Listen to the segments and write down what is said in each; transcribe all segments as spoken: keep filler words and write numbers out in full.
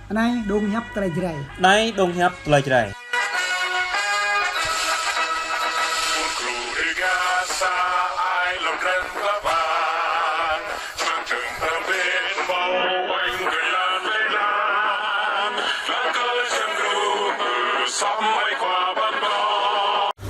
Anai dong hiăp tơlơi Jrai. Anai dong hiăp tơlơi Jrai.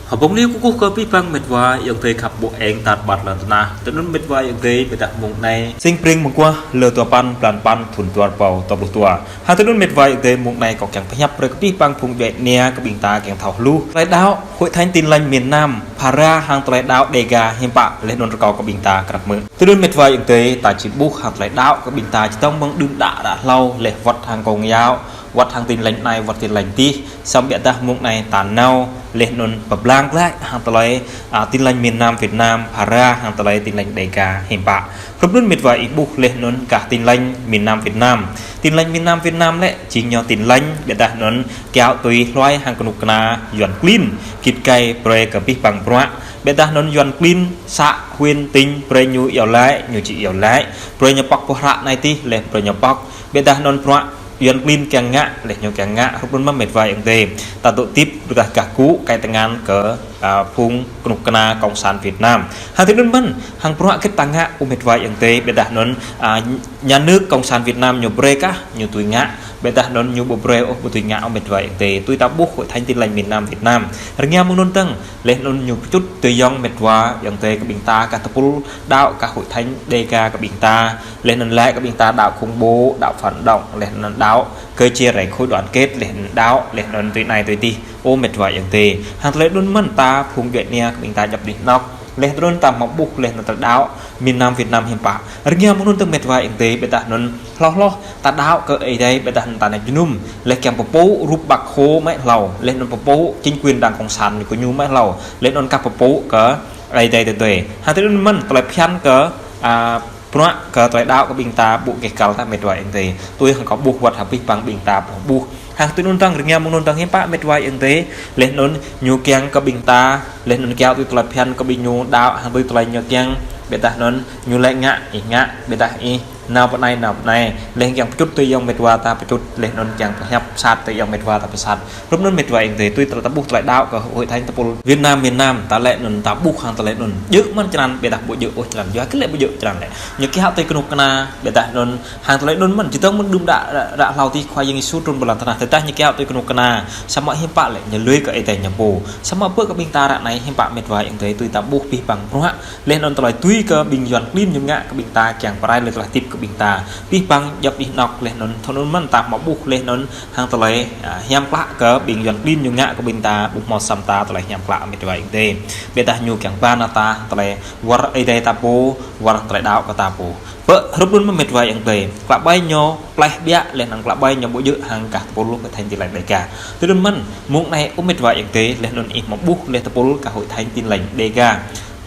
Hơbông ni kơkuh kơ abih bang met wa ayŏng adơi khăp ƀô̆ eng tar ƀar lŏn tơnah. Tui anŭn met wa ayŏng adơi, ƀiădah mông anai, sĭng prĭng mơguah lơ dua păn, blan păn, thŭn dua rơbâo dua pluh dua. Hăng tui anŭn met wa ayŏng adơi, mông anai kâo kiăng pơhiăp brơi kơ abih bang phung djuai ania kơ ƀing ta kiăng thâo hluh. Tơlơi đaŏ Hội Thánh Tin Lành miền Nam, phara hăng tơlơi đaŏ Đêga hiư̆m pă, laih anŭn rơkâo kơ ƀing ta krăp hmư̆. Tui anŭn met wa ayŏng adơi, ta či ƀuh hăng tơlơi đaŏ kơ ƀing ta či tong mơ̆ng đưm đă đă hlâo, laih wơ̆t hăng kông yao, wơ̆t hăng Tin Lành anai, wơ̆t Tin Lành adih, samơ̆ ƀiădah mông anai ta nao, laih anŭn pơblang glaĭ hăng tơlơi, a, Tin Lành miền Nam Việt Nam, phara hăng tơlơi Tin Lành Đêga hiư̆m pă. Hrup anŭn met wa ih ƀuh laih anŭn gah Tin Lành miền Nam Việt Nam. Tin Lành miền Nam Việt Nam lĕ, jing ñu Tin Lành, ƀiădah anŭn kiaŏ tui hluai hăng kơnuk kơna Yuan klin, git gai brơi kơ abih bang bruă. Ƀiădah anŭn Yuan klin, să, huyện, tỉnh, brơi ñu iâu laĭ, ñu či iâu laĭ. Brơi ñu pŏk boh hră anai adih, laih brơi ñu pŏk. Ƀiădah anŭn bruă Yuan klin kiăng ngă, laih ñu kiăng ngă, hrup anŭn mơ̆n met wa ayŏng adơi. Ta dŏ hơdip, ƀiădah gah gŭ, kăi tơngan kơ, a, phung kơnuk kơna Cộng sản Việt Nam. Hăng tui anŭn mơ̆n, hăng bruă hơget ta ngă, ơ met wa ayŏng adơi, ƀiădah anŭn, a, nhà nước Cộng sản Việt Nam ñu brơi kah, ñu tui ngă, ƀiădah anŭn ñu ƀu brơi ôh ƀu tui ngă, ơ met wa ayŏng adơi. Tui ta ƀuh Hội Thánh Tin Lành miền Nam Việt Nam. Rơngiă mơ̆ng anŭn dơ̆ng, laih anŭn ñu pơčŭt tui yŏng met wa ayŏng adơi kơ ƀing ta gah tơpul đaŏ gah Hội Thánh Đêga kơ ƀing ta. Laih anŭn laĭ kơ ƀing ta đaŏ khủng bố, đaŏ phản động, laih anŭn đaŏ cơ chế rai khối đoàn kết, laih anŭn đaŏ, laih anŭn tui anai tui adih. Ơ met wa ayŏng adơi. Hăng tơlơi anŭn mơ̆n ta phung djuai ania kơ ƀing ta djŏp anih anŏk. Laih tui anŭn ta hmâo ƀuh laih anŭn tơlơi đaŏ miền Nam Việt Nam hiư̆m pă. Rơngiă mơ̆ng anŭn dơ̆ng met wa ayŏng adơi, ƀiădah anŭn hloh hloh ta đaŏ kơ Ơi Adai, ƀiădah anŭn ta nao jơnum. Laih kiăng pơpŭ rup Bác Hồ mơ̆ hlâo. Laih anŭn pơpŭ chính quyền Đảng Cộng sản kơ ñu mơ̆ hlâo. Laih anŭn kah pơpŭ kơ Ơi Adai tơdơi. Hăng tui anŭn mơ̆n tơlơi phiăn kơ, a, bruă kơ tơlơi đaŏ kơ ƀing ta ƀu gêh găl ta met wa ayŏng adơi. Tui hăng kâo ƀuh wơ̆t hăng abih bang ƀing ta ƀuh ƀuh. Hăng tui anŭn dơ̆ng rơngiă mơ̆ng anŭn dơ̆ng hiư̆m pă met wa ayŏng adơi. Laih anŭn ñu kiăng kơ ƀing ta, laih anŭn kiaŏ tui tơlơi phiăn kơ ƀing ñu đaŏ hăng tui tơlơi ñu kiăng. Ƀiădah anŭn ñu laĭ ngă, ih ngă, ƀiădah ih nao pơ anai, nao pơ anai. Laih kiăng pơčŭt tui yŏng met wa ta pơčŭt, laih anŭn kiăng pơhiăp sat tui yŏng met wa ta pơsat. Hrup anŭn met wa ayŏng adơi, tui tơlơi ta ƀuh tơlơi đaŏ kơ Hội Thánh tơpul Việt Nam miền Nam, ta laĭ anŭn ta ƀuh hăng tơlơi anŭn. Djơ̆ mơ̆n črăn, ƀiădah ƀu djơ̆ ôh črăn. Yua hơget lĕ ƀu djơ̆ črăn lĕ. Ñu kiaŏ tui kơnuk kơna, ƀiădah anŭn hăng tơlơi anŭn mơ̆n, či tong mơ̆ng đưm đă, đă, đă hlâo adih Khua Yang Yêsu trŭn pơ lŏn tơnah, tơdah ñu kiaŏ tui kơnuk kơna, samơ̆ hiư̆m pă lĕ, ñu lui kơ Ơi Adai ñu pô. Samơ̆ ƀơi kơ ƀing ta ră anai hiư̆m pă met wa ayŏng adơi, tui ta ƀuh abih bang bruă. Laih anŭn tơlơi tui kơ ƀing Yuan klin ñu ngă kơ ƀing ta kiăng pơrai lui tơlơi hơdip kơ ƀing ta. Abih bang djŏp anih anŏk laih anŭn, tui anŭn mơ̆n ta hmâo ƀuh laih anŭn hăng tơlơi, a, hiam klă kơ ƀing Yuan klin ñu ngă kơ ƀing ta ƀu hmâo săm ta tơlơi hiam klă met wa ayŏng adơi. Ƀiădah ñu kiăng ba nao ta tơlơi wơr Ơi Adai ta pô, wơr tơlơi đaŏ kơ ta pô. Pơ hrup anŭn mơ̆n met wa ayŏng adơi. Klă ƀai ñu pleh ƀiă laih anŭn klă ƀai ñu ƀu djơ̆ hăng gah tơpul Hội Thánh Tin Lành Đêga. Tui anŭn mơ̆n, mông anai ơ met wa ayŏng adơi, laih anŭn ih hmâo ƀuh laih tơpul gah Hội Thánh Tin Lành Đêga.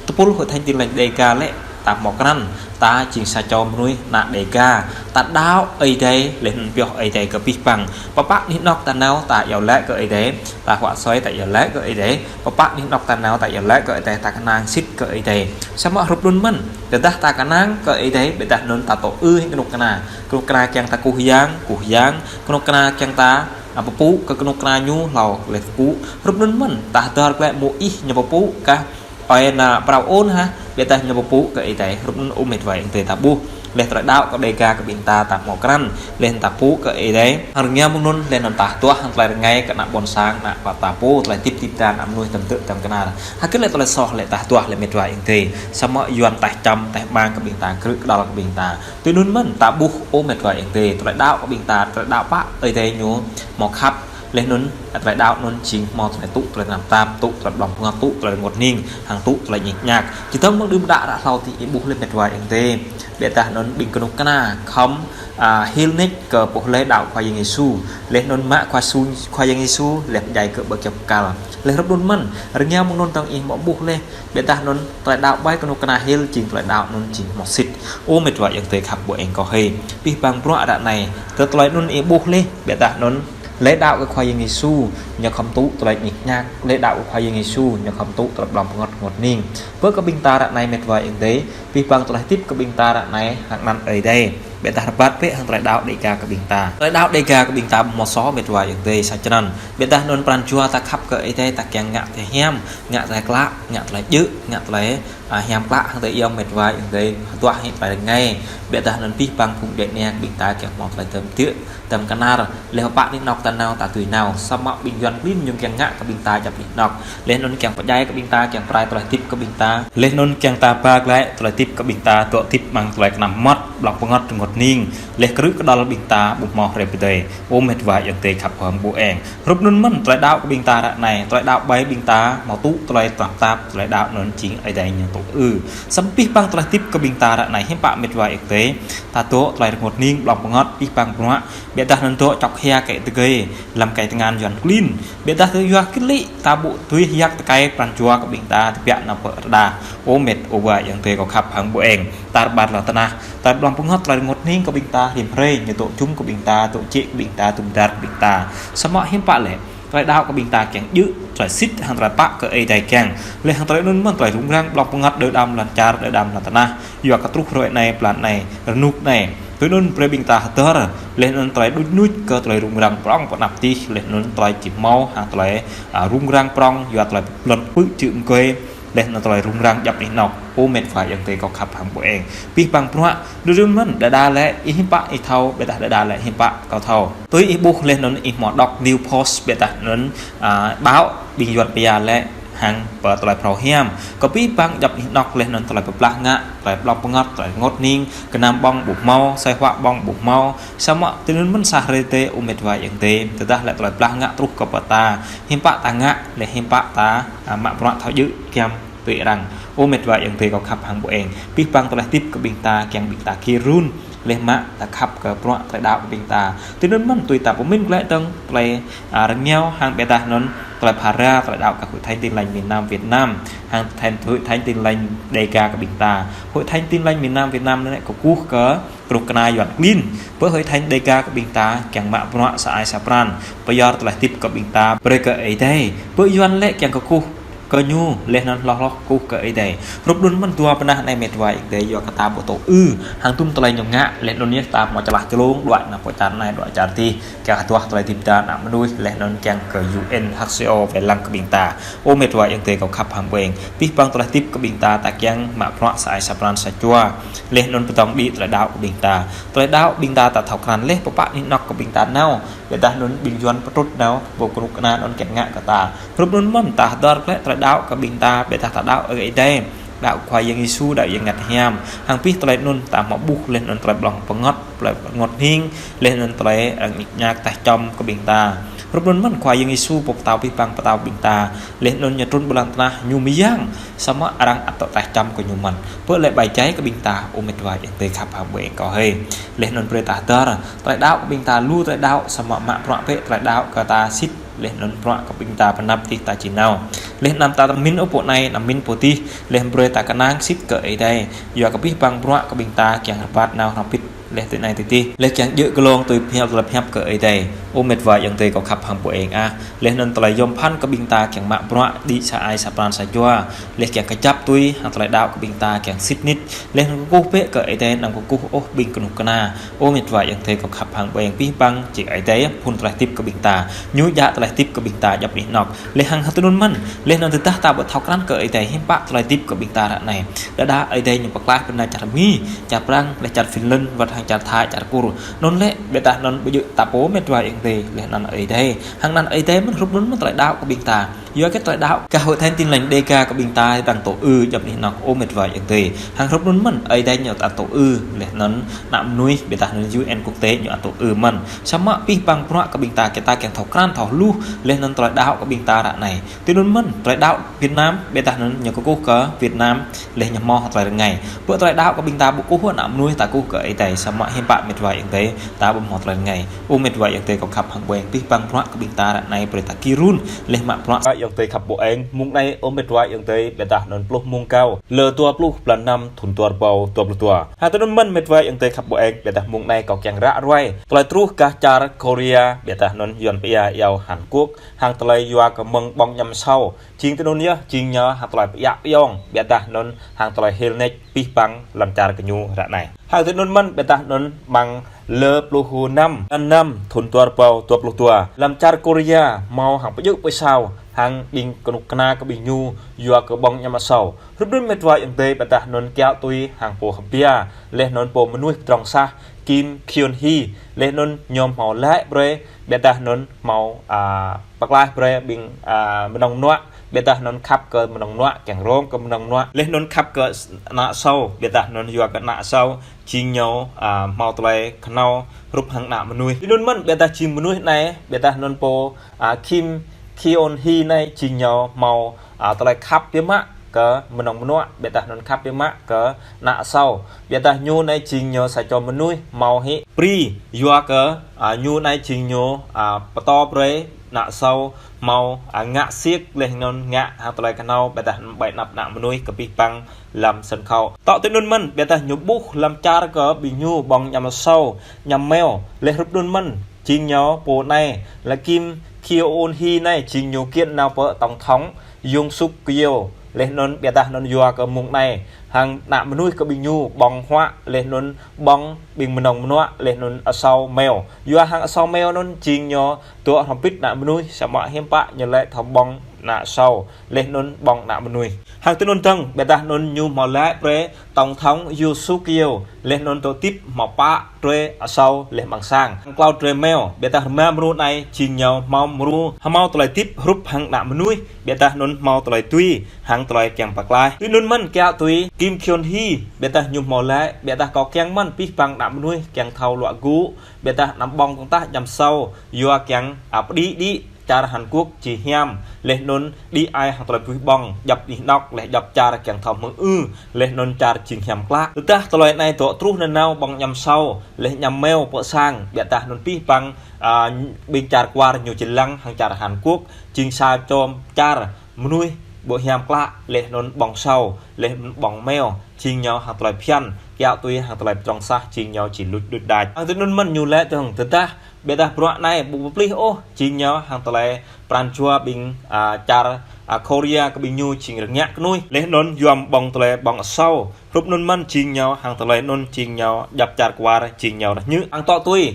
Tơpul Hội Thánh Tin Lành Đêga lĕ, ta hmâo krăn, ta jing sa čô mơnuih ană Đêga. Ta đaŏ Ơi Adai, laih anŭn pioh Ơi Adai kơ abih bang. Pơpă anih anŏk ta nao, ta iâu laĭ kơ Ơi Adai, ta huă sui, ta iâu laĭ kơ Ơi Adai. Pơpă anih anŏk ta nao, ta iâu laĭ kơ Ơi Adai, ta kơnang sĭt kơ Ơi Adai. Samơ̆ hrup anŭn mơ̆n, tơdah ta kơnang kơ Ơi Adai, ƀiădah anŭn ta tŏ ư hĭ kơnuk kơna. Kơnuk kơna kiăng ta kuh yang, kuh yang. Kơnuk kơna kiăng ta, a, pơpŭ kơ kơnuk kơna ñu hlâo, laih pơpŭ. Hrup anŭn mơ̆n, ta hơdơr glaĭ mơ̆ ih ñu pơpŭ kah ơi ană phrâo ôn hă, ƀiădah ñu pơpŭ kơ Ơi Adai, hrup anŭn ơ met wa ayŏng adơi ta ƀuh. Laih tơlơi đaŏ kơ Đêga kơ ƀing ta, ta hmâo krăn, laih ta pơpŭ kơ Ơi Adai. Hăng rơngiă mơ̆ng anŭn, laih anŭn ta hơduah hăng tơlơi rơngai kơ ană ƀôn sang, ană ƀă ta pô, tơlơi hơdip hơdip dang ană mơnuih tơm tơ̆ tơm kơnar. Hơget lĕ tơlơi soh lĕ ta hơduah lĕ met wa ayŏng adơi. Samơ̆ Yuan taih čăm, taih ƀang kơ ƀing ta, krư̆ kơđăl kơ ƀing ta. Tui anŭn mơ̆n, ta ƀuh ơ met wa ayŏng adơi, tơlơi đaŏ kơ ƀing ta, tơlơi đaŏ pă Ơi Adai ñu hmâo khăp. Laih anŭn, tơlơi đaŏ anŭn jing hmâo tơlơi tŭ tơlơi tơnap tap, tŭ tơlơi blŏng pơngăt, tŭ tơlơi rơngot hning, hăng tŭ tơlơi ñik ñak. Či tong mơ̆ng đưm đă đă hlâo adih ih ƀuh laih met wa ayŏng adơi. Ƀiădah anŭn ƀing kơnuk kơna khŏm, a, hil nik kơ pô laĭ đaŏ Khua Yang Yêsu. Laih anŭn mă Khua Su, Khua Yang Yêsu, laih pơdjai kơ ƀơi kơyâo bơkal. Laih hrup anŭn mơ̆n, rơngiă mơ̆ng anŭn dơ̆ng ih hmâo ƀuh laih. Ƀiădah anŭn tơlơi đaŏ ƀai kơnuk kơna hil, jing tơlơi đaŏ anŭn jing hmâo sĭt. Ơ met wa ayŏng adơi khăp ƀô̆ eng kâo hơi. Abih bang bruă ră anai, tơlơi anŭn ih ƀuh laih, ƀiădah anŭn laĭ đaŏ kơ Khua Yang Yêsu, ñu khŏm tŭ tơlơi ñik ñak, laĭ đaŏ kơ Khua Yang Yêsu, ñu khŏm tŭ tơlơi blŏng pơngăt rơngot hning. Pơ kơ ƀing ta ră anai met wa ayŏng adơi, abih bang tơlơi hơdip kơ ƀing ta ră anai, hăng anăn Ơi Adai. Ƀiădah rơbat bĕ hăng tơlơi đaŏ Dêga kơ ƀing ta. Tơlơi đaŏ Dêga kơ ƀing ta ƀu hmâo sô mĕt wa ayŏng adơi sa črăn. Ƀiădah anŭn pran jua ta khăp kơ Ơi Adai ta kiăng ngă tơlơi hiam, ngă tơlơi klă, ngă tơlơi djơ̆, ngă tơlơi, a, hiam klă hăng tơlơi yôm mĕt wa ayŏng adơi, hơduah hĭ tơlơi rơngai. Ƀiădah anŭn abih bang phung djuai ania kơ ƀing ta kiăng hmâo tơlơi tơm tiŏ, tơm kơnar. Laih hơpă anih anŏk ta nao ta tui nao. Samơ̆ ƀing Yuan klin ñu kiăng ngă kơ ƀing ta djŏp anih anŏk. Laih anŭn kiăng pơdjai kơ ƀing ta, kiăng pơrai tơlơi hơdip kơ ƀing ta. Laih anŭn kiăng ta ba glaĭ tơlơi hơdip kơ ƀing ta, dŏ hơdip amăng tơlơi kơnăm mơmŏt, blŏng pơngăt rơngot hning. Laih krư̆ kơđŏl ƀing ta ƀu hmâo hrơi pơdơi. Ơ mĕt wa ayŏng adơi khăp hăng ƀu eng. Hrup anŭn mơ̆n tơlơi đaŏ kơ ƀing ta ră anai, tơlơi đaŏ ƀai ƀing ta, hmâo tŭ tơlơi tơnap tap, tơlơi đaŏ anŭn jing Ơi Adai ñu tŭ ư. Samơ̆ abih bang tơlơi hơdip kơ ƀing ta ră anai, hiư̆m pă mĕt wa ayŏng adơi. Ta dŏ tơlơi rơngot hning, blŏng pơngăt, abih bang bruă. Ƀiădah anŭn dŏ čŏk hia kơ tơgơi, lăm kơiăng tơngan Yuan klin. Ƀiădah tơlơi yua kơ lĕ ta ƀu tui hiăk tơkai pran jua kơ ƀing ta tơbiă nao pơ rơđah. Ơ mĕt, ơ wa ayŏng adơi kâo khăp hăng ƀu eng. Ta rơbat lŏn tơnah, tơlơi blŏng pơngăt, tơlơi rơngot hning kơ ƀing ta, rĭm hrơi, ñu dŏ jum kơ ƀing ta, dŏ jĕ kơ ƀing ta, dŏ mơdar kơ ƀing ta. Samơ̆ hiư̆m pă lĕ. Tơlơi đaŏ kơ ƀing ta kiăng djơ̆, tơlơi sĭt hăng tơlơi pă kơ Ơi Adai kiăng. Laih hăng tơlơi anŭn mơ̆n tơlơi rŭng răng blŏng pơngăt đơ đam lŏn čar, đơ đam lŏn tơnah. Yua kơ truh hrơi anai, blan anai, rơnŭk anai. Tui anŭn brơi ƀing ta hơdơr, laih anŭn tơlơi đuč nuč kơ tơlơi rŭng răng prŏng pơ anăp tih, laih anŭn tơlơi či hmâo, hăng tơlơi, a, rŭng răng prŏng, yua tơlơi blŏn pư̆ čư̆ mơgơi, laih anŭn tơlơi rŭng răng djŏp anih anŏk. Ơ mĕt wa ayŏng adơi kâo khăp hăng ƀu eng. Abih bang bruă, đơ đơ mơ̆n, đơđa lĕ, ih hiư̆m pă ih thâo, ƀiădah đơđa lĕ hiư̆m pă kâo thâo. Tui ih ƀuh laih anŭn ih hmâo đŏk New Post ƀiădah anŭn, a, báo ƀing Yuan pia lĕ hăng pơ tơlơi phrâo hiam. Kơ abih bang djŏp anih anŏk laih anŭn tơlơi pơblah ngă, tơlơi blŏng pơngăt, tơlơi rơngot hning, kơnăm ƀơ̆ng ƀu hmâo, asơi huă ƀơ̆ng ƀu hmâo. Samơ̆ tui anŭn mơ̆n sa hrơi tơdơi ơ mĕt wa ayŏng adơi. Tơdah lĕ tơlơi pơblah ngă truh kơ pơ ta. Hiư̆m pă ta ngă, laih hiư̆m pă ta, a, mă bruă thâo djơ̆ giăm tui arăng. Ơ mĕt wa ayŏng adơi kâo khăp hăng ƀu eng. Abih bang tơlơi hơdip kơ ƀing ta, kiăng ƀing ta gir run. Laih mă ta khăp kơ bruă tơlơi đaŏ kơ ƀing ta. Tui anŭn mơ̆n tui ta pơmĭn glaĭ dơ̆ng tơlơi, a, rơngiao hăng ƀiădah anŭn tơlơi phara tơlơi đaŏ kơ Hội Thánh Tin Lành miền Nam Việt Nam. Hăng thánh, Hội Thánh Tin Lành Dêga kơ ƀing ta. Hội Thánh Tin Lành miền Nam Việt Nam anai kơkuh kơ kơnuk kơna Yuan klin. Pơ Hội Thánh Dêga kơ ƀing ta kiăng mă bruă sa ai sa pran. Pơyơr tơlơi hơdip kơ ƀing ta brơi kơ Ơi Adai. Pơ Yuan lĕ kiăng kơkuh kơ ñu, laih anŭn hloh hloh kơkuh kơ Ơi Adai. Hrup anŭn mơ̆n dua bơnah anai mĕt wa ayŏng adơi yua kơ ta ƀu tŭ ư, hăng tum tơlơi ñu ngă, laih anŭn yơh ta hmâo čơlah čơlông, đuaĭ nao pơ čar anai, đuaĭ čar tih, kiăng hơduah tơlơi hơdip ta ană mơnuih, laih anŭn kiăng kơ U N H C O wai lăng kơ ƀing ta. Ơ mĕt wa ayŏng adơi kâo khăp hăng ƀu eng. Abih bang tơlơi hơdip kơ ƀing ta, ta kiăng mă bruă sa ai sa pran sa jua. Laih anŭn pơdơ̆ng đĭ tơlơi đaŏ kơ ƀing ta. Tơlơi đaŏ ƀing ta ta thâo krăn laih pơpă anih anŏk kơ ƀing ta nao. Ƀiădah anŭn ƀing Yuan pơtrŭt nao, ƀu kơnuk kơna anŭn kiăng ngă kơ ta. Hrup anŭn mơ̆n ta hơdơr glaĭ tơlơi đaŏ kơ ƀing ta, ƀiădah ta đaŏ kơ Ơi Adai. Đaŏ Khua Yang Yêsu, đaŏ Yang Bơngăt Hiam. Hăng abih tơlơi anŭn ta hmâo ƀuh laih anŭn tơlơi blŏng pơngăt, tơlơi rơngot hning, laih anŭn tơlơi, ơ, ñak tah čăm kơ ƀing ta. Hrup anŭn mơ̆n Khua Yang Yêsu pô pơtao abih bang pơtao ƀing ta. Laih anŭn ñu trŭn pơ lŏn tơnah ñu mơyang. Samơ̆ arăng ăt dŏ tah čăm kơ ñu mơ̆n. Pơ lĕ ƀai jai kơ ƀing ta, ơ mĕt wa ayŏng adơi khăp hăng ƀu eng kâo hơi. Laih anŭn brơi ta hơdơr. Tơlơi đaŏ kơ ƀing ta lu tơlơi đaŏ, samơ̆ mă bruă bĕ tơlơi đaŏ kơ ta sĭt. Laih anŭn bruă kơ ƀing ta pơ anăp tih ta či nao. Laih anăm ta mĭn ôh pô anai, anăm mĭn pô tih. Laih brơi ta kơnang sĭt kơ Ơi Adai. Yua kơ abih bang bruă kơ ƀing ta kiăng rơbat nao hrŏm hơbĭt. Laih tui anai tui tih. Laih kiăng djơ̆ glông tui pơhiăp tơlơi pơhiăp kơ Ơi Adai. Ơ mĕt wa ayŏng adơi kâo khăp hăng ƀu eng ah. Laih anŭn tơlơi yôm phăn kơ ƀing ta kiăng mă bruă đĭ sa ai sa pran sa jua. Laih kiăng kơjăp tui hăng tơlơi đaŏ kơ ƀing ta kiăng sĭt nik. Laih anŭn kơkuh bĕ kơ Ơi Adai, anăm kơkuh ôh ƀing kơnuk kơna. Ơ mĕt wa ayŏng adơi kâo khăp hăng ƀu eng, abih bang jing Ơi Adai phŭn tơlơi hơdip kơ ƀing ta. Ñu djă tơlơi hơdip kơ ƀing ta djŏp anih anŏk. Laih hăng hơtŭ anŭn mơ̆n. Laih anŭn tơdah ta ƀu thâo krăn kơ Ơi Adai hiư̆m pă tơlơi hơdip kơ ƀing ta ră anai. Đơđa Ơi Adai ñu pơklaih ƀing ta čar Mi, čar Prăng, laih čar Finland, wơ̆t hăng čar Thái, čar Kur. Anŭn lĕ, ƀiădah anŭn ƀu djơ̆ ta pô mĕt wa ayŏng adơi. Laih anŭn Ơi Adai. Hăng anŭn Ơi Adai mơ̆n hrup anŭn mơ̆n tơlơi đaŏ kơ ƀing ta. Yua kơ tơlơi đaŏ kơ Hội Thánh Tin Lành Dêga kơ ƀing ta đang tŭ ư djŏp anih anŏk ơ mĕt wa ayŏng adơi. Hăng hrup anŭn mơ̆n, Ơi Adai ñu ăt tŭ ư, laih anŭn ană mơnuih, ƀiădah anŭn U N quốc tế ñu ăt tŭ ư mơ̆n. Samơ̆ abih bang bruă kơ ƀing ta, kơ ta kiăng thâo krăn thâo hluh, laih anŭn tơlơi đaŏ kơ ƀing ta ră anai. Tui anŭn mơ̆n, tơlơi đaŏ Việt Nam, ƀiădah anŭn ñu kơkuh kơ Việt Nam, laih ñu hmâo tơlơi rơngai. Pơ tơlơi đaŏ kơ ƀing ta ƀu kơkuh ană mơnuih ta kơkuh kơ Ơi Adai, samơ̆ hiư̆m pă mĕt wa ayŏng adơi, ta ƀu hmâo tơlơi rơngai. Ơ mĕt wa ayŏng adơi kâo khăp hăng ƀu eng, abih bang bruă kơ ƀing ta ră anai brơi ta gir run, laih mă bruă. Ayŏng adơi khăp ƀu eng, mông anai ơ mĕt wa ayŏng adơi, ƀiădah anŭn pluh mông rơgao. Lơ dua pluh blan năm thŭn dua rơbâo dua pluh dua. Hơtŭ anŭn mơ̆n mĕt wa ayŏng adơi khăp ƀu eng, ƀiădah mông anai kâo kiăng ră ruai. Tơlơi truh gah čar Korea, ƀiădah anŭn Yuan pia iâu Hàn Quốc, hăng tơlơi yua kơ mơ̆ng ƀơ̆ng añăm asâo. Jing tui anŭn yơh, jing ñu hăng tơlơi pơiă pơiông, ƀiădah anŭn hăng tơlơi hil nač abih bang lŏn čar gơñu ră anai. Hăng tui anŭn mơ̆n, ƀiădah anŭn amăng lơ pluh năm, blan năm, thun dua rơbâo dua pluh dua. Lăm čar Korea, hmâo hăng pơjơ̆ pơsao, hăng ƀing kơnuk kơna kơ ƀing ñu, yua kơ ƀơ̆ng añăm asâo. Hrup anŭn mĕt wa ayŏng adơi, ƀiădah anŭn kiaŏ tui hăng pô hơbia, laih anŭn pô mơnuih pơdrŏng sah, Kim Kyun Hee, laih anŭn ñu hmâo laĭ brơi, ƀiădah anŭn hmâo, a, pơklaih brơi ƀing, a, mơnơ̆ng mơnuă, ƀiădah anŭn khăp kơ mơnơ̆ng mơnuă, kiăng rông kơ mơnơ̆ng mơnuă. Laih anŭn khăp kơ s-, ană asâo, ƀiădah anŭn yua kơ ană asâo, jing ñu, a, hmâo tơlơi kơhnâo hrup hăng ană mơnuih. Tui anŭn mơ̆n, ƀiădah jing mơnuih anai, ƀiădah anŭn pô, a, Kim Kyun Hee anai, jing ñu hmâo, a, tơlơi khăp biă mă kơ mơnơ̆ng mơnuă, ƀiădah anŭn khăp biă mă kơ ană asâo. Ƀiădah ñu anai jing ñu sa čô mơnuih hmâo hĭ bri, yua kơ, a, ñu anai jing ñu, a, pơtô brơi ană asâo hmâo, a, ngă siek laih anŭn ngă hăng tơlơi kơhnâo, ƀiădah ƀơi anăp ană mơnuih kơ abih bang lăm sân khấu. Tŏ tui anŭn mơ̆n, ƀiădah ñu ƀuh lăm čar kơ ƀing ñu ƀơ̆ng añăm asâo, añăm meo, laih hrup anŭn mơ̆n, jing ñu pô anai, lĕ Kim Kyun Hee anai, jing ñu kiăng nao pơ tổng thống Yoon Suk Yeol, laih anŭn ƀiădah anŭn yua kơ mơ̆ng anai, hăng ană mơnuih kơ ƀing ñu ƀơ̆ng huă, laih anŭn ƀơ̆ng ƀing mơnơ̆ng mơnuă, laih anŭn asâo meo. Yua hăng asâo meo anŭn jing ñu dŏ hrŏm hơbĭt ană mơnuih, samơ̆ hiư̆m pă ñu lĕ thâo ƀơ̆ng ană asâo, laih anŭn ƀơ̆ng ană mơnuih. Hăng tui anŭn dơ̆ng, ƀiădah anŭn ñu hmâo laĭ brơi tổng thống Yoon Suk Yeol, laih anŭn dŏ hơdip hmâo pă drơi asâo laih amăng sang. Hăng klâo drơi meo, ƀiădah rơma mrô anai jing ñu hmâo mrô, hmâo tơlơi hơdip hrup hăng ană mơnuih, ƀiădah anŭn hmâo tơlơi tui, hăng tơlơi kiăng pơklaih. Tui anŭn mơ̆n kiaŏ tui Kim Kyun Hee, ƀiădah ñu hmâo laĭ, ƀiădah kâo kiăng mơ̆n abih bang ană mơnuih kiăng thâo luă gŭ, ƀiădah anăm ƀơ̆ng tơ̆ng tah añăm asâo, yua kiăng, a, pơđĭ đĭ čar Hàn Quốc či hiam, laih anŭn đĭ ai hăng tơlơi puih ƀơ̆ng, djŏp anih anŏk, laih djŏp čar kiăng thâo hmư̆ ư, laih anŭn čar jing hiam klă. Tơdah tơlơi anai dŏ truh nanao ƀơ̆ng añăm asâo, laih añăm meo pơ sang, ƀiădah anŭn abih bang, a, ƀing čar kwar ñu či lăng hăng čar Hàn Quốc, jing sa čô čar mơnuih ƀu hiam klă, laih anŭn ƀơ̆ng asâo, laih anŭn ƀơ̆ng meo, jing ñu hăng tơlơi phiăn, kiaŏ tui hăng tơlơi pơdrŏng sah, jing ñu či luč đuč đač. Hăng tui anŭn mơ̆n ñu laĭ dơ̆ng, tơdah ƀiădah bruă anai ƀu pơplih ôh, jing ñu hăng tơlơi pran jua ƀing, a, čar, a, Korea kơ ƀing ñu jing rơngiă kơnuih. Laih anŭn yua ƀơ̆ng tơlơi ƀơ̆ng asâo. Hrup anŭn mơ̆n jing ñu hăng tơlơi anŭn jing ñu djŏp čar kwar jing ñu rơñư. Hăng tŏ tui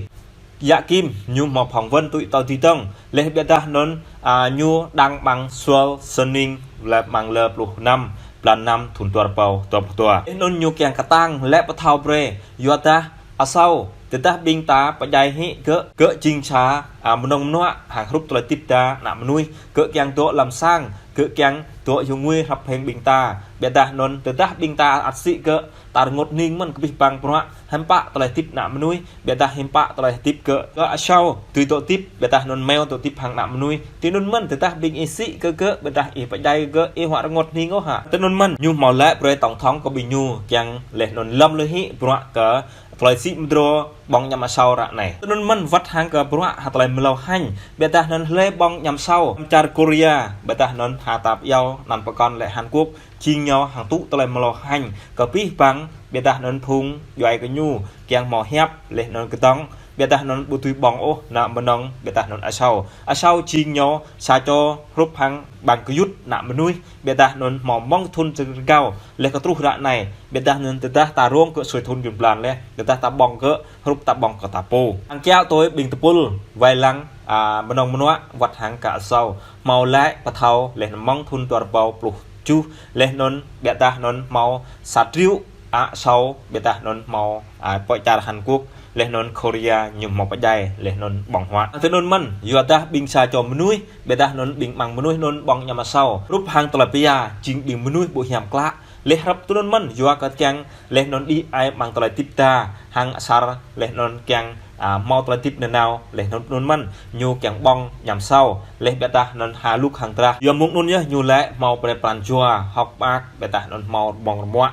Yă Kim, ñu hmâo phỏng vấn tui tơlơi dơ̆ng. Laih ƀiădah anŭn, a, ñu đăng amăng Seoul Sunning lĕ amăng lơ pluh năm, blan năm, thun dua rơbâo dua pluh dua. Laih anŭn ñu kiăng kơtang, lĕ pơthâo brơi, yua dah asâo, tơdah ƀing ta pơdjai hĭ gơ̆, gơ̆ jing sa, a, mơnơ̆ng mơnuă, hăng hrup tơlơi hơdip ta, ană mơnuih, gơ̆ kiăng dŏ lăm sang, gơ̆ kiăng dŏ yua ngui hrăp hăng ƀing ta. Ƀiădah anŭn, tơdah ƀing ta ăt sĭ gơ̆, ta rơngot hning mơ̆n kơ abih bang bruă, hiư̆m pă tơlơi hơdip ană mơnuih, ƀiădah hiư̆m pă tơlơi hơdip gơ̆, gơ̆ asâo, tui dŏ hơdip, ƀiădah anŭn meo dŏ hơdip hăng ană mơnuih. Tui anŭn mơ̆n, tơdah ƀing ih sĭ kơ gơ̆, ƀiădah ih pơdjai gơ̆, ih huă rơngot hning ôh hă. Tui anŭn mơ̆n, ñu hmâo laĭ brơi tổng thống kơ ƀing ñu, kiăng laih anŭn lŏm lui hĭ bruă kơ tơlơi sĭ mơdrô ƀơ̆ng añăm asâo ră anai. Tui anŭn mơ̆n wơ̆t hăng kơ bruă hăng tơlơi mlâo hăng, ƀiădah anŭn hlơi ƀơ̆ng añăm asâo, čar Korea, ƀiădah anŭn ha tap yâo, anăn pơkŏn lĕ Hàn Quốc, jing ñu hăng tŭ tơlơi mlâo hăng, kơ abih bang, ƀiădah anŭn phung, djuai kơ ñu, kiăng hmâo hiăp, laih anŭn kơdŏng, ƀiădah anŭn ƀu tui ƀơ̆ng ôh, ană mơnơ̆ng, ƀiădah anŭn asâo. Asâo jing ñu, sa čô hrup hăng ƀăng gơyut, ană mơnuih, ƀiădah anŭn hmâo mơ̆ng thun rơgao, laih kơ truh ră anai, ƀiădah anŭn tơdah ta rông gơ̆ sui thun jŭm blan laih, tơdah ta ƀơ̆ng gơ̆, hrup ta ƀơ̆ng kơ ta pô. Hăng kiaŏ tui ƀing tơpul, wai lăng, a, mơnơ̆ng mơnuă, wơ̆t hăng kơ asâo, hmâo laĭ pơthâo, laih anŭn mơ̆ng thun dua rơbâo pluh tơjuh, laih anŭn ƀiădah anŭn hmâo sa triệu, a, asâo, ƀiădah anŭn hmâo, a, pơ čar Hàn Quốc, laih anŭn Korea ñu hmâo pơdjai, laih anŭn ƀơ̆ng huă. Tui anŭn mơ̆n, yua dah ƀing sa čô mơnuih, ƀiădah anŭn ƀing amăng mơnuih anŭn ƀơ̆ng añăm asâo. Hrup hăng tơlơi pia, jing ƀing mơnuih ƀu hiam klă. Laih hrăp tui anŭn mơ̆n, yua kơ kiăng, laih anŭn đĭ ai amăng tơlơi hơdip ta, hăng asar, laih anŭn kiăng, a, hmâo tơlơi hơdip nanao, laih anŭn tui anŭn mơ̆n, ñu kiăng ƀơ̆ng añăm asâo, laih ƀiădah anŭn ha lŭk hăng drah. Yua mơ̆ng anŭn yơh, ñu lĕ hmâo brơi pran jua, hŏk mơak, ƀiădah anŭn hmâo ƀơ̆ng rơmuă.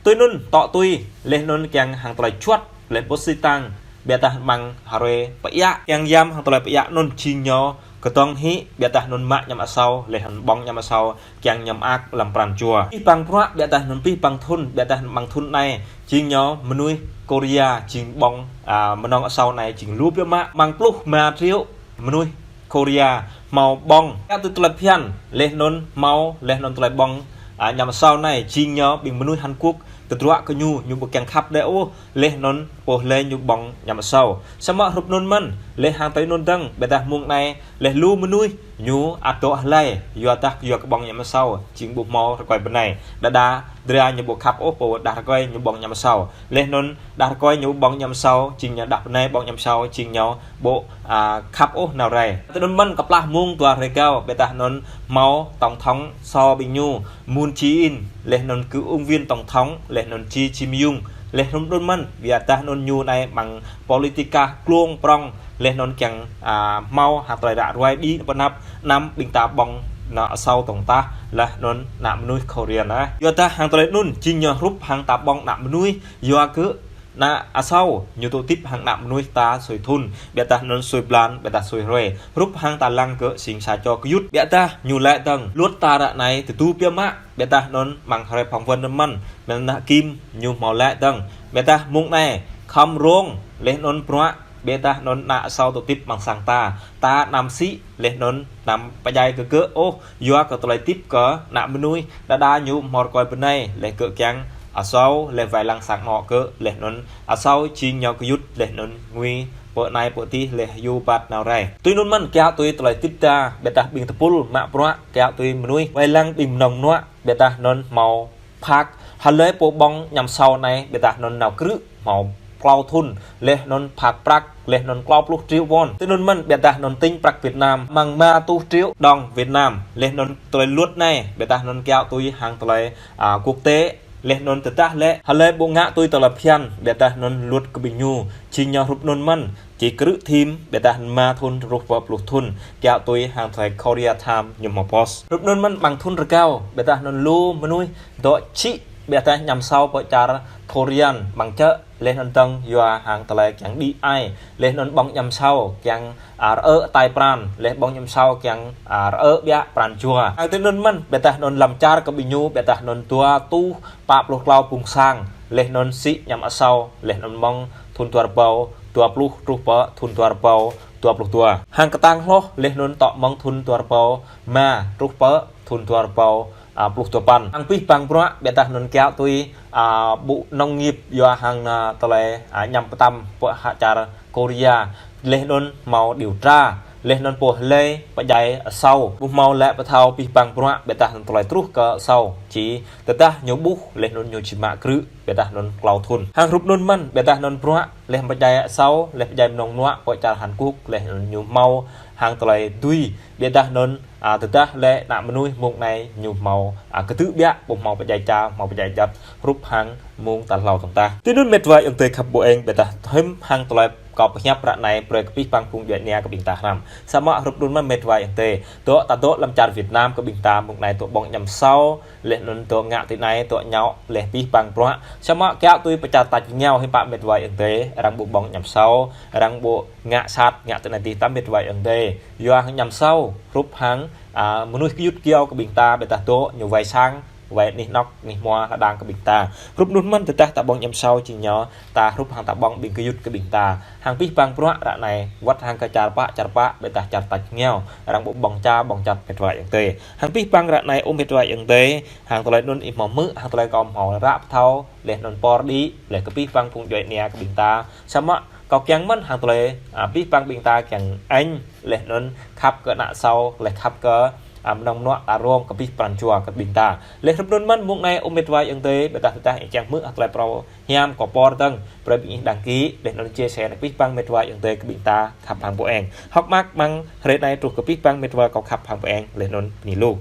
Tui anŭn, tŏ tui, laih anŭn kiăng hăng tơlơi čuăt, laih bơsitang, ƀiădah amăng hrơi pơiă, kiăng yam hăng tơlơi pơiă anŭn jing ñu, kơdŏng hĭ, ƀiădah anŭn mă añăm asâo, laih anŭn ƀơ̆ng añăm asâo, kiăng ñu mơak lăm pran jua. Abih bang bruă, ƀiădah anŭn abih bang thun, ƀiădah amăng thun anai, jing ñu mơnuih Korea, jing ƀơ̆ng, a, mơnơ̆ng asâo anai, jing lu biă mă, amăng pluh rơma triệu mơnuih Korea, hmâo ƀơ̆ng. Kiaŏ tui tơlơi phiăn, laih anŭn hmâo, laih anŭn tơlơi ƀơ̆ng, a, añăm asâo anai, jing ñu ƀing mơnuih Hàn Quốc, tơdruă kơ ñu, ñu ƀu kiăng khăp đơi ôh, laih anŭn pô hlơi ñu ƀơ̆ng añăm asâo. Samơ̆ hrup anŭn mơ̆n, laih hăng tui anŭn dơ̆ng, ƀiădah mông anai, laih lu mơnuih, ñu ăt dŏ hlơi, yua dah yua kơ ƀơ̆ng añăm asâo, jing ƀu hmâo rơkơi bơnai. Đơđa, dra ñu ƀu khăp ôh, pô đah rơkơi ñu ƀơ̆ng añăm asâo. Laih anŭn đah rơkơi ñu ƀơ̆ng añăm asâo, jing ñu đah bơnai ƀơ̆ng añăm asâo, jing ñu ƀu, a, khăp ôh nao rai. Tui anŭn mơ̆n kơplah mông dua hrơi rơgao, ƀiădah anŭn hmâo tổng thống sô ƀing ñu, Moon Jae-in, laih anŭn cựu ứng viên tổng thống, laih anŭn Ji Jim Yong, laih hrup anŭn mơ̆n, ƀiădah anŭn ñu anai mơ̆ng politika glông prŏng, laih anŭn kiăng, a, hmâo hăng tơlơi ră ruai đĭ pơ anăp anăm ƀing ta ƀơ̆ng ană asâo tŏng tah, laih anŭn ană mơnuih Korea anai. Yua dah hăng tơlơi anŭn, jing ñu hrup hăng ta ƀơ̆ng ană mơnuih, yua kơ ană asâo, ñu tŭ tip hăng ană mơnuih ta sui thŭn, ƀiădah anŭn sui blan, ƀiădah sui hrơi. Hrup hăng ta lăng kơ sing sa čô gơyut, ƀiădah ñu laĭ dơ̆ng, luật ta ră anai tơdu biă mă, ƀiădah anŭn mơ̆ng hrơi phỏng vấn anŭn mơ̆n, mơ̆ng ană Kim ñu hmâo laĭ dơ̆ng. Ƀiădah mông anai, khŏm rông, laih anŭn bruă, ƀiădah anŭn ană asâo tŭ tip mơ̆ng sang ta, ta anăm sĭ, laih anŭn anăm pơdjai kơ gơ̆ ôh, yua kơ tơlơi tip kơ ană mơnuih, đơđa ñu hmâo rơkơi bơnai, laih gơ̆ kiăng asâo, laih wai lăng sang anŏ gơ̆, laih anŭn asâo jing ñu gơyut, laih anŭn ngui pơ anai pơ adih, laih yua ƀat nao rai. Tui anŭn mơ̆n kiaŏ tui tơlơi tip ta, ƀiădah ƀing tơpul mă bruă, kiaŏ tui mơnuih, wai lăng ƀing mơnơ̆ng mơnuă, ƀiădah anŭn hmâo phak, hlơi pô ƀơ̆ng añăm asâo anai, ƀiădah anŭn nao krư̆, hmâo klâo thŭn, laih anŭn phak prăk, laih anŭn klâo pluh triệu won. Tui anŭn mơ̆n, ƀiădah anŭn tính prăk Việt Nam, mơ̆ng rơma rơtuh triệu đồng Việt Nam, laih anŭn tơlơi luật anai, ƀiădah anŭn kiaŏ tui hăng tơlơi, a, quốc tế, laih anŭn tơdah lĕ, hlơi ƀu ngă tui tơlơi phiăn, ƀiădah anŭn luật kơ ƀing ñu, jing ñu hrup anŭn mơ̆n, či krư̆ thim, ƀiădah rơma thŭn truh pơ pluh thŭn, kiaŏ tui hăng tơlơi Korea Times ñu hmâo post. Hrup anŭn mơ̆n mơ̆ng thŭn rơgao, ƀiădah anŭn lu mơnuih dŏ čih, ƀiădah añăm asâo pơ čar Korea mơ̆ng čơ̆, laih anŭn dơ̆ng yua hăng tơlơi kiăng đĭ ai, laih anŭn ƀơ̆ng añăm asâo kiăng, a, rơ̆ tai pran, laih ƀơ̆ng añăm asâo kiăng, a, rơ̆ biă pran jua. Hăng tui anŭn mơ̆n, ƀiădah anŭn lăm čar kơ ƀing ñu, ƀiădah anŭn dua rơtuh pă pluh klâo phung sang, laih anŭn sĭ añăm asâo, laih anŭn mơ̆ng thŭn dua rơbâo dua pluh truh pơ thŭn dua rơbâo dua pluh dua. Hăng kơtang hloh, laih anŭn tŏ mơ̆ng thŭn dua rơbâo rơma truh pơ thŭn dua rơbâo, a, pluh dua păn. Hăng abih bang bruă, ƀiădah anŭn kiaŏ tui, a, Bộ Nông nghiệp yua hăng, a, tơlơi, a, añăm pơtăm pơ hă čar Korea. Laih anŭn hmâo điều tra, laih anŭn pô hlơi pơdjai asâo. Ƀu hmâo lĕ pơthâo abih bang bruă, ƀiădah anŭn tơlơi truh kơ asâo. Či tơdah ñu ƀuh, laih anŭn ñu či mă krư̆, ƀiădah anŭn klâo thŭn. Hăng hrup anŭn mơ̆n, ƀiădah anŭn bruă, laih pơdjai asâo, laih pơdjai mơnơ̆ng mơnuă, pơ čar Hàn Quốc, laih anŭn ñu hmâo hăng tơlơi dưi, ƀiădah anŭn, a, tơdah lĕ ană mơnuih mông anai ñu hmâo, a, kơtư̆ biă, ƀu hmâo pơdjai ča, hmâo pơdjai djăp, hrup hăng mông tal hlâo tŏng tah. Tui anŭn met wa ayŏng adơi khăp ƀu eng, ƀiădah hiư̆m hăng tơlơi kâo pơhiăp ră anai, brơi kơ abih bang phung djuai ania kơ ƀing ta hrăm. Samơ̆ hrup anŭn mơ̆n met wa ayŏng adơi, dŏ ta dŏ lăm čar Việt Nam kơ ƀing ta mông anai dŏ ƀơ̆ng añăm asâo, laih anŭn dŏ ngă tui anai, dŏ ñao, laih abih bang bruă. Samơ̆ kiaŏ tui pơ čar tač rơngiao hiư̆m pă met wa ayŏng adơi, arăng ƀu ƀơ̆ng añăm asâo, arăng ƀu ngă sat, ngă tui anai tih ta met wa ayŏng adơi. Yua hăng añăm asâo, hrup hăng, a, mơnuih gơyut gơyâo kơ ƀing ta, ƀiădah dŏ ñu wai sang, wai anih anŏk, anih hmua hơđang kơ ƀing ta. Hrup anŭn mơ̆n tơdah ta ƀơ̆ng añăm asâo jing ñu, ta hrup hăng ta ƀơ̆ng ƀing gơyut kơ ƀing ta. Hăng abih bang bruă ră anai, wơ̆t hăng kơ čar pă, čar pă, ƀiădah čar tač rơngiao, arăng ƀu ƀơ̆ng ča, ƀơ̆ng djăp met wa ayŏng adơi. Hăng abih bang ră anai ơ met wa ayŏng adơi, hăng tơlơi anŭn ih hmâo hmư̆, hăng tơlơi kâo hmâo ră pơthâo, laih anŭn pôr đĭ, laih kơ abih bang phung djuai ania kơ ƀing ta. Samơ̆ kâo kiăng mơ̆n hăng tơlơi, a, abih bang ƀing ta kiăng añ, laih anŭn khăp kơ ană asâo, laih khăp kơ, a, mơnơ̆ng mơnuă ta rông kơ abih pran jua kơ ƀing ta. Laih hrup anŭn mơ̆n mông anai ơ met wa ayŏng adơi, ƀiădah tơdah ih kiăng hmư̆ hăng tơlơi phrâo hiam kâo pôr dơ̆ng, brơi ƀing ih đăng ký, laih anŭn chia sẻ nao kơ abih bang met wa ayŏng adơi kơ ƀing ta khăp hăng ƀu eng. Hơ̆k mơak mơ̆ng hrơi anai truh kơ abih bang met wa kâo khăp hăng ƀu eng, laih anŭn bơni lu.